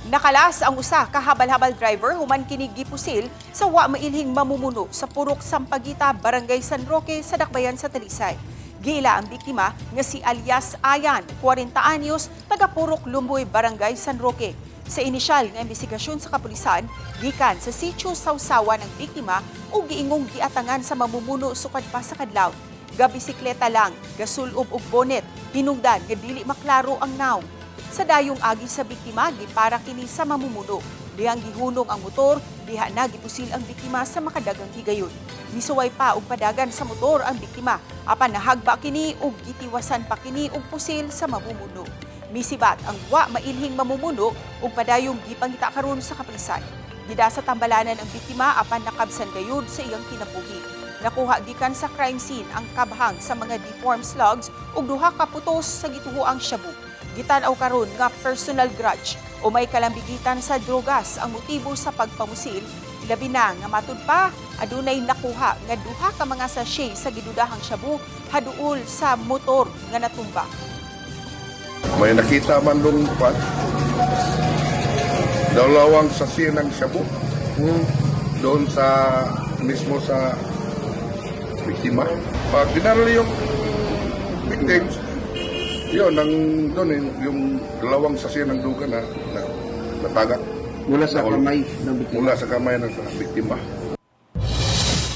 Nakalas ang usa ka habal-habal driver human kini gipusil sa wa mailhing mamumuno sa Purok Sampaguita, Barangay San Roque sa Dakbayan sa Talisay. Giila ang biktima nga si alias Ayan, 40 anyos, taga Purok Lumboy, Barangay San Roque. Sa inisyal nga investigasyon sa kapulisan, gikan sa sitio Sausawan ang biktima ug giingong giatangan sa mamumuno sukad pa sa kadlaw. Gabisikleta lang, gasulob og bonnet, hinungdan nga dili maklaro ang nawong. Sa dayong agi sa biktima, gipara kini sa mamumuno. Dihang gihunong ang motor, diha na gipusil ang biktima sa makadagang higayon. Misuway pa og padagan sa motor ang biktima, apan nahagba kini ug gitiwasan pa kini og pusil sa mamumuno. Misibat ang wa mailhing mamumuno ug padayong gipangita karon sa kapulisan. Gida sa tambalanan ang biktima, apan nakabsan gayud sa iyang kinabuhi. Nakuha gikan sa crime scene ang kabhang sa mga deformed slugs ug duha ka putos sa gituhoang shabu. Gitan-aw karon nga personal grudge o may kalambigitan sa drogas ang motibo sa pagpamusil, labi na nga matud pa adunay nakuha nga duha ka mga sachet sa gidudahang shabu haduol sa motor nga natumba. May nakita man doon pa, dalawang sachet ng shabu doon sa mismo sa biktima. Pag dinaril yung victims, yun, ang, doon, yung dalawang sachet ng duga na natagak. Mula sa Nahulog. kamay ng biktima. Mula sa kamay ng biktima.